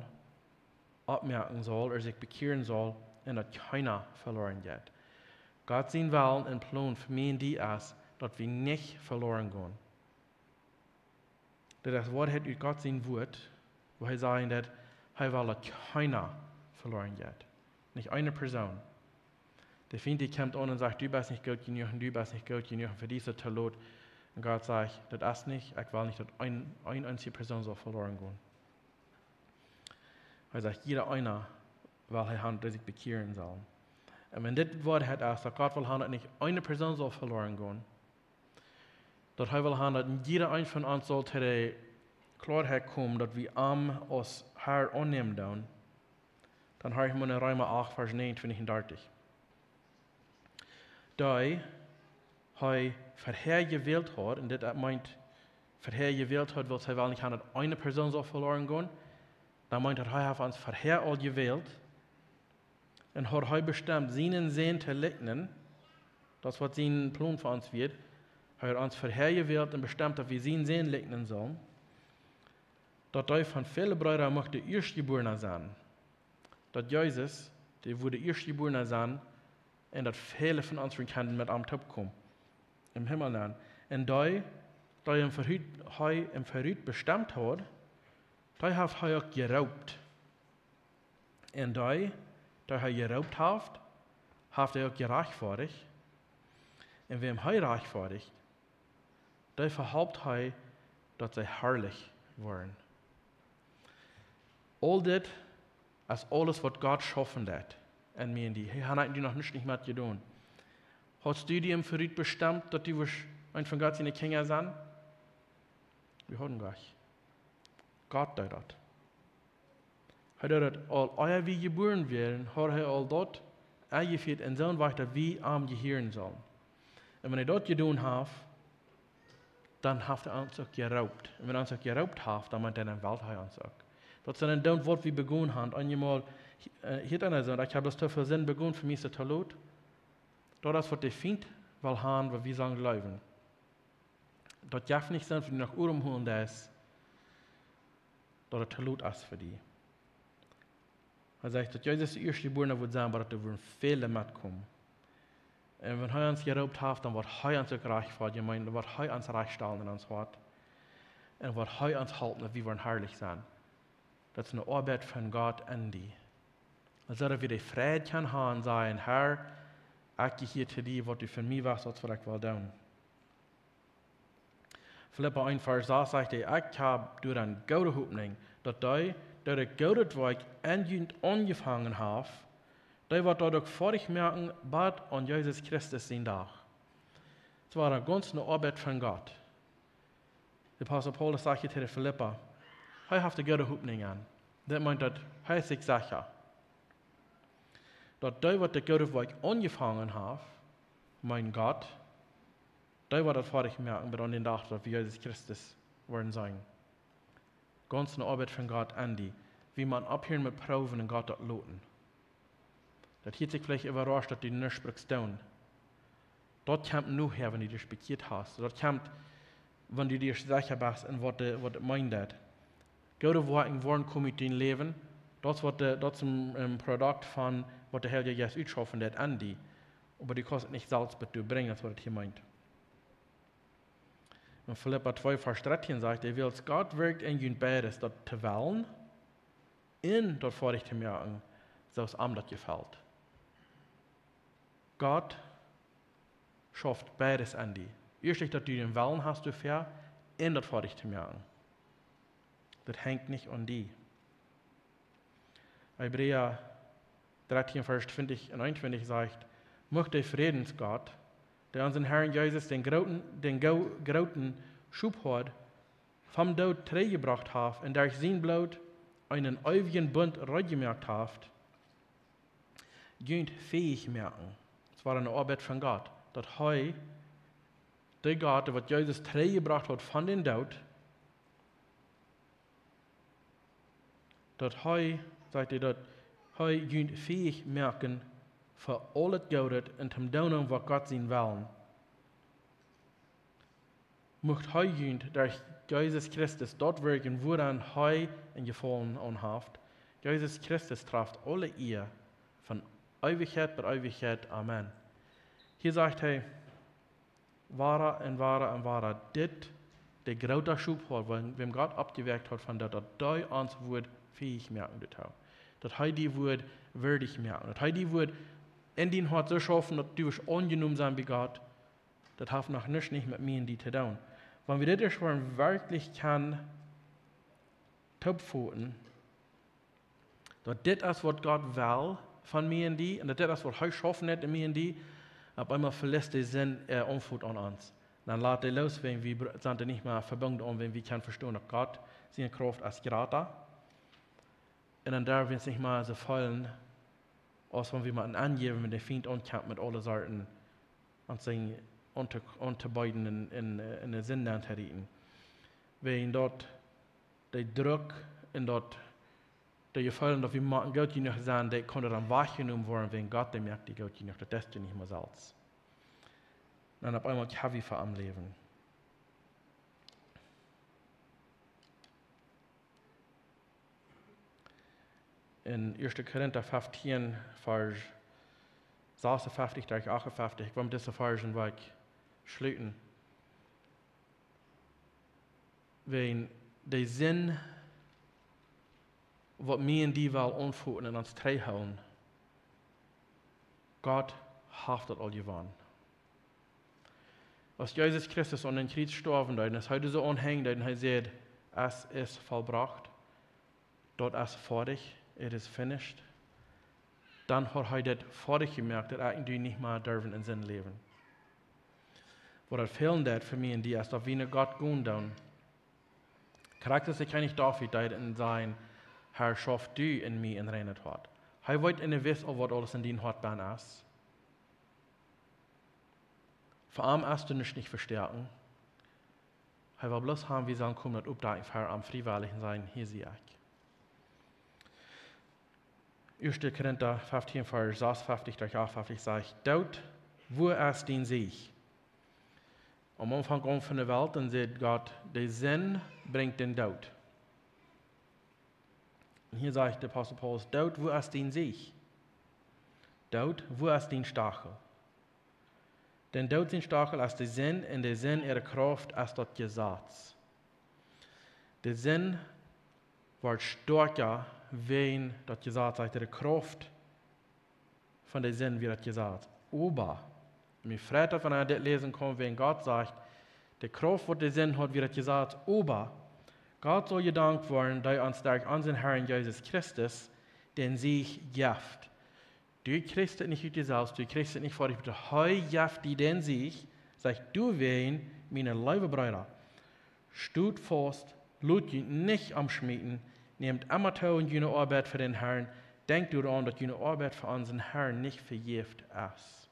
oppmoakjen saul, ooda sikj bekjieren saul, un daut kjeena veloaren jeit." Gott sien Wellen un Plon fa mie un die es, daut wie nich veloaren gonen. Daut es Woarheit ut Gott sien Wuat, wua hee sajcht, daut hee well, daut kjeena veloaren jeit. Nich eene Persoon. De Fient, dee kjemt aun un sajcht: "Du best nich goot jenuach un du best nich goot jenuach un fa die es et too lot." Un Gott sajcht: "Daut es nich, ekj well nich, daut een, een eensje Persoon saul veloaren gonen." Hee sajcht: "Jieda eena well hee haben, dee sikj bekjieren saul." Un wan dit Woarheit es, daut Gott well haben, daut nich eene Persoon saul veloaren gonen, daut hee well haben, daut jieda een von ons saul to de Kloarheit komen, daut wie am aus Herr aunnämen doonen, dan horch mol no Reema acht, Varsch näajen un dartich. Dee hee verhäa jewält haud, un dit meent, verhäa jewält haud, wiels hee well nich haben, daut eene Persoon saul veloaren gonen, dan meent daut, hee haft ons verhäa aul jewält, un haud hee bestemt, sienen Sän to likjnen. Daut es waut sien Plon fa ons wia. Hee haud ons verhäa jewält un bestemt, daut wie sienen Sän likjnen sullen, daut hee von väle Breeda mucht de Ieeschtjebuarna sennen. Daut Jesus, dee wudd de Ieeschtjebuarna sennen, un daut väle von ons wudden kjennen met am toopkomen em Himmel nenn. Un dee, dee am verut, hee am verut bestemt haud, dee haft hee uk jeroopt. Un dee, dee hee jeroopt haft, haft hee uk jerajchtfoadicht. Un wäm hee rajchtfoadicht, dee vehalpt hee, daut see harlich woaren. Aul dit es aules, waut Gott schaufen deit en mie un die. Hee haft die noch nich, nich met jedonen. Haudst du die am verut bestemt, daut du wurscht een von Gott siene Kjinja sennen? Wie hauden nich. Gott deed daut. Hee deed daut aul, ea wie jebuaren wieren, haud hee aul daut enjefieet en soon Wajch, daut wie am jehieren sullen. Un wan hee daut jedonen haft, dan haft hee ons uk jeroopt. Un wan hee ons uk jeroopt haft, dan meent hee, dan well hee ons uk. Daut sent dan doont, waut wie begonen haben. Eenjemol, äh, hia aun de Sind, ekj hab bloos too väl Sind begonen, fa mie es et too lot. Daut es, waut de Fient well haben, waut wie sellen jleewen. Daut jeft nich sennen, wan du noch Odem holen deist, daut et too lot es fa die. Hee sajcht, daut Jesus de Ieeschtjebuarna wudd sennen, oba daut doa wudden väle metkomen. Un wan hee ons jeroopt haft, dan woat hee ons uk rajcht fa, ekj meen, woat hee ons rajcht stalen en ons Hoat. Un woat hee ons halpen, daut wie woaren harlich sennen. Daut es eene Oabeit von Gott en die. Un soo daut wie de Freiheit kjennen haben, sajen: Herr, ekj jehia to die, waut du fa mie west, daut es waut ekj well doonen. Filippa eent Varsch sas sajcht hee: Ekj hab doaromm goode Hopninj, daut dee, dee daut goode Woakj en junt aunjefongen haft, dee woat daut uk foadich moaken bat aun Jesus Christus sienen Dach. Daut wia eene gaunze Oabeit von Gott. De Apostel Paulus sajcht hia to de Filippa, hee haft de goode Hopninj aun. Daut meent daut hee es sikj secha, daut dee, waut daut goode Woakj aunjefongen haft, mien Gott, dee woat daut foadich moaken bat aun dän Dach, daut wie Jesus Christus woaren seenen. Gaunze Oabeit von Gott en die. Wie motten opphieren met proowen un Gott daut loten. Daut hieet sikj veleicht äwarascht, daut du nuscht brukst doonen. Daut kjemt nohäa, wan du die bekjieet hast. Daut kjemt, wan du die secha best un waut de, waut daut meent daut. Goode Woakjen woaren komen ut dien Läwen. Daut es waut de, daut es een, een Produkt von waut de Heilje Jeist utschaufen deit en die. Oba du kaust et nich selfst bat die brinjen, daut es waut et hia meent. En Filippa twee Varsch dartieen sajcht hee: Wiels Gott wirkjt en junt beides, daut to wellen un daut foadich to moaken, soo aus am daut jefelt. Gott schauft beides en die. Ieescht daut du dän Wellen hast doafäa un daut foadich to moaken. Daut henjt nich aun die. Hebräa dartieen Varsch twintich un eenuntwintich sajcht: Mucht de Frädensgott, dee onsen Herrn Jesus, dän grooten, dän goo-, grooten Schophoad, vom Doot trigjjebrocht haft un derch sien Bloot eenen eewjen Bunt reed jemoakt haft, junt fähich moaken. Daut wia eene Oabeit von Gott. Daut hee, de Gott, waut Jesus trigjjebrocht haud von dän Doot, daut hee, sajcht hee, daut hee junt fähich moaken fa aulet Goodet un toom doonen waut Gott sien Wellen. Mucht hee junt derch Jesus Christus daut wirkjen, wuaraun hee een Jefaulen aun haft. Jesus Christus traft aule Ea von Eewichkjeit bat Eewichkjeit. Amen. Hia sajcht hee, wada un wada un wada, dit, de groota Schophoad, wäm, wäm Gott oppjewakjt haud von daut, daut hee ons wudd fähich moaken doatoo. Daut hee die wudd wieedich moaken. Daut hee die wudd en dien Hoat soo schaufen, daut du wurscht aunjenomen sennen bie Gott. Daut haft noch nuscht nich met mie un die to doonen. Wan wie dit ieescht werkjlich kjennen toopfoten, daut dit es waut Gott well von mie un die, un daut dit es waut hee schaufen deit en mie un die, opp eemol veleicht de Sind äa Enfluss aun ons. Dan lat dee loos, wan wie br-, sent nich mea vebungen aun, wan wie kjennen vestonen daut Gott siene Krauft es jrata. Un dan derw wie ons nich mea soo feelen, aus wan wie motten aunjäwen, wan de Fient aunkjemt met aule Sorten aun sikj aun to, aun to beeden un, un, äh, en de Sind nenn to rieten. Wäajen daut de Druck un daut de Jefeelen, daut wie motten goot jenuach sennen, dee kunnen dan wajchjenomen woaren, wäajen Gott, dee moakt die goot jenuach, daut deist du nich mea selfst. Un opp eemol kjenn wie fa am läwen. En Ieeschte Korinta feftieen, Varsch sasuffeftich derch achtuffeftich, ekj well met dise Varschen wajch schluten. Wäajen de Sind, waut mie un die well aunfoten un ons trigjhoolen, Gott haft daut aul jewonnen. Aus Jesus Christus aun dän Kjriez storwen deed, un aus hee doa soo aunhenjen deed, un hee säd: "Es ist vollbracht", daut es foadich, it is finished, dan haud hee daut foadich jemoakt, daut ekj un du nich mea derwen en Sind läwen. Waut daut fälen deit fa mie un die es, daut wie no Gott gonen doonen. Krakjt soo aus de Kjennich David deed un säd: "Herr, schauf du en mie een reinet Hoat." Hee weet un hee wist aul, waut aules en dien Hoat benn es. Fa am es doa nuscht nich vestoaken. Hee well bloos haben, wie sellen komen daut oppdakjen fa am, friewellich sennen: "Hia sie ekj." Ieeschte Korinta feftieen, Varsch sasuffeftich derch achtuffeftich sajcht: "Doot, wua es dien Sieg?" Aum Aunfank aun von de Welt, dan säd Gott: "De Sind brinjt dän Doot." Un hia sajcht de Apostel Paulus: "Doot, wua es dien Sieg? Doot, wua es dien Stachel?" Dän Doot sien Stachel es de Sind, un de Sind äare Krauft es daut Jesaz. De Sind woat stoakja wäajen daut Jesaz, sajcht hee, de Krauft von de Sind wia daut Jesaz. Oba, mie freit daut, wan wie dit läsen kjennen, wäajen Gott sajcht, de Krauft waut de Sind haud wia daut Jesaz. Oba Gott saul jedankt woaren, dee ons derch onsen Herrn Jesus Christus dän Sieg jeft. Du kjrichst et nich ut die selfst, du kjrichst et nich fa die, oba hee jeft die dän Sieg. Sajcht: Doawäajen, miene leewe Breeda, stot faust, lot junt nich omschmieten, nämt emma too en june Oabeit fa dän Herrn, denkjt doaraun, daut june Oabeit fa onsen Herrn nich vejäft es.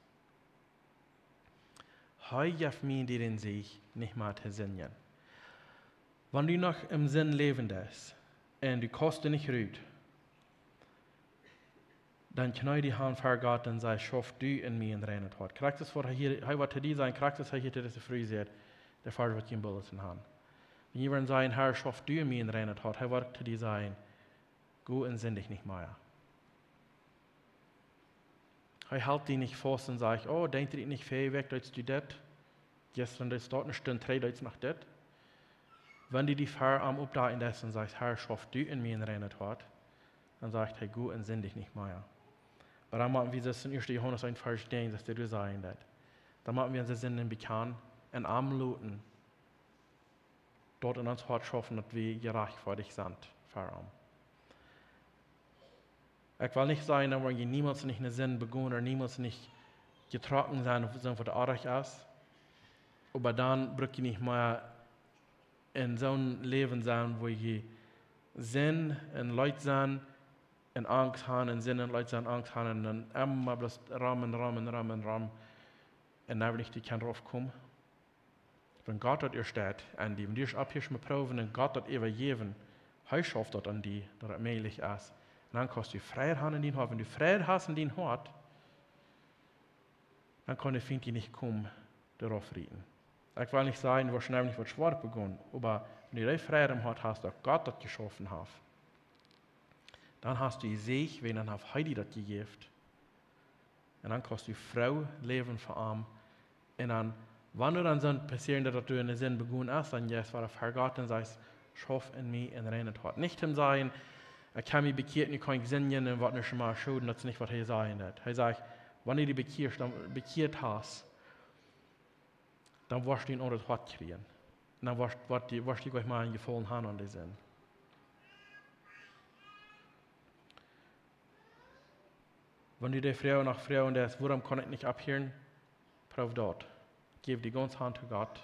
Hee jeft mie un die dän Sieg, nich mea to sindjen. Wan du noch em Sind läwen deist un du kaust doa nich rut, dan kjnee die han ver Gott un saj: Schauf du en mie en reinet Hoat. Krakjt soo waut hee hia, hee woat to die sajen, krakjt soo aus hee hia to dise Fru säd, de Varsch waut jie em Bulletin han. Wan jie woaren sajen: Herr, schauf du en mie en reinet Hoat, hee woat to die sajen: Go un sindich nich mea. Hee helt die nich faust un sajcht: Oh, denkjst du nich, väaje Wäakj deedst du dit? Jistren deedst du daut, ne Stund trigj deedst du noch dit. Wan du die ver am oppdakjen deist un sajchst: Herr, schauf du en mie en reinet Hoat, dan sajcht hee: Go un sindich nich mea. Oba dan motten wie, soo aus en ieeschte Johanes eent Varsch näajen, daut dee doa sajen deit, dan motten wie onse Sinden bekjanen un am loten daut en ons Hoat schaufen, daut wie jerajchtfoadicht sent ver am. Ekj well nich sajen, daut wie niemols nich ne Sind begonen, ooda niemols nich jetrocken sent, sent waut oajch es. Oba dan bruck jie nich mea en soon Läwen sennen, wua jie Sind un Leet sennen un Angst haben un Sind un Leet sennen, Angst haben un dan emma bloos rom un rom un rom un rom un dan nich doa kjennen raufkomen. Wan Gott daut ieescht deit en die, wan du ieescht opphiascht met proowen un Gott daut äwajäwen, hee schauft daut en die, daut daut mäajlich es. Un dan kaust du Fräd haben en dien Hoat. Wan du Fräd hast en dien Hoat, dan kaun de Fient die nich komen doa rauf rieten. Ekj well nich sajen, du woascht nich waut Schwoaret begonen, oba wan du dee Fräd em Hoat hast, daut Gott daut jeschaufen haft, dan hast du Sieg, wäajen dan haft hee die daut jejäft. Un dan kaust du froo läwen ver am. Un dan, wan doa dan soo passieren deit, daut du ne Sind begonen hast, dan jeist wada ver Gott un sajchst: Schauf en mie en reinet Hoat. Nich toom sajen: Ekj hab mie bekjieet, nu kaun ekj sindjen un woat nuscht mea schoden. Daut es nich waut hee sajen deit. Hee sajcht: Wan du die bekjieescht, dan bekjieet hast, dan woascht du en aundret Hoat kjrieen. Un dan woascht, woascht du, woascht du nich mea en Jefaulen haben aun de Sind. Wan du die Froag noch froagen deist: Wuarom kaun ekj nich opphieren? Proow daut. Jeff die gaunz han to Gott.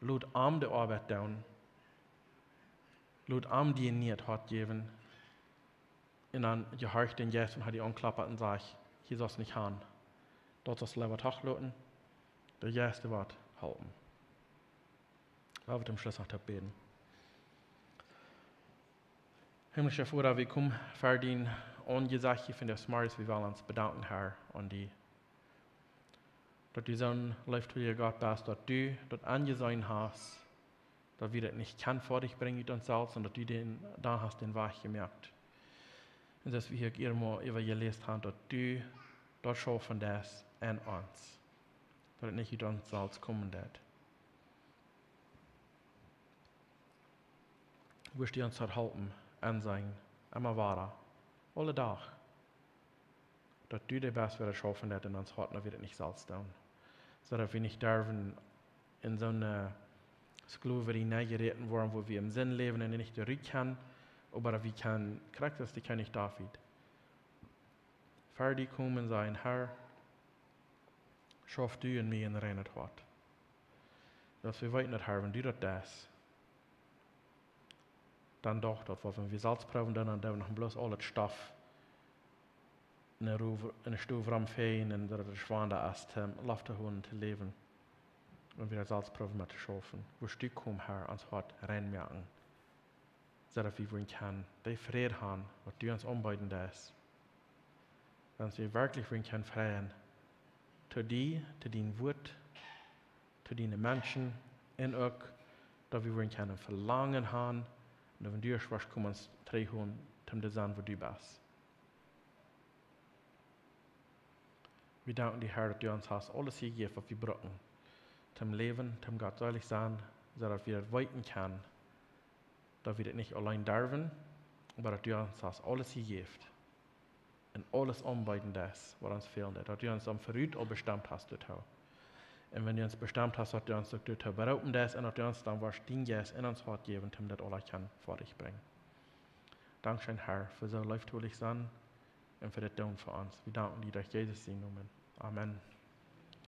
Lot am de Oabeit doonen. Lot am die en niet Hoat jäwen. Un dan jehorcht dän Jeist, wan hee die aunklopt un sajcht: Hia saust nich han. Daut saust leewa toch loten. De Jeist woat halpen. Lot ons toom Schluss noch toop bäden. Himmlischa Voda, wie komen ver dien Aunjesecht vondoag zemorjes, wie wellen ons bedanken, Herr, aun die, daut du soon leeftoolja Gott best, daut du daut enjeseenen hast, daut wie daut nich kjennen foadich brinjen ut ons selfst, un daut du dän, dan hast dän Wajch jemoakt. Un soo aus wie hia uk emol äwa jeläst haben, daut du daut schaufen deist en ons, daut et nich ut ons selfst komen deit. Wurscht du ons daut halpen, enseenen, emma wada, aule Dach, daut du de best, wäa daut schaufen deit en ons Hoat, un daut wie daut nich selfst doonen. Soo daut wie nich derwen en soone Sklowerie nenjeräten woaren, wua wie em Sind läwen un nich trigj kjennen, oba daut wie kjennen, krakjt soo aus de Kjennich David, ver die komen un sajen: Herr, schauf du en mie en reinet Hoat. Daut wie weeten, daut, Herr, wan du daut deist, dan doch daut, waut wan wie selfst proowen doonen, dan doo wie noch bloos aul daut Stoff en de Ru-, en de Stow romfäajen un daut et schwanda es, toom Loft to holen, to läwen. Wan wie daut selfst proowen met to schaufen, wurscht du komen, Herr, ons Hoat rein moaken, soo daut wie woaren kjennen dän Fräd haben, waut du ons aunbeeden deist. Daut wie werkjlich woaren kjennen freien to die, to dien Wuat, to diene Menschen, un uk daut wie woaren kjennen Velangen haben, un daut wan du ieescht woascht komen, ons trigjholen, toom to sennen, wua du best. Wie danken die, Herr, daut du ons hast aules jejäft, waut wie brucken, toom läwen, toom gottselich sennen, soo daut wie daut weeten kjennen, daut wie daut nich auleen derwen, oba daut du ons hast aules jejäft un aules aunbeeden deist, waut ons fälen deit, daut du ons aum verut aul bestemt hast doatoo. Un wan du ons bestemt hast, daut du ons uk doatoo beroopen deist un daut du ons dan woascht dien Jeist en ons Hoat jäwen, om daut aula kjennen foadich brinjen. Dankscheen, Herr, fa soo leeftolich sennen un fa dit doonen fa ons. Wie danken die derch Jesus sienen Nomen. Amen.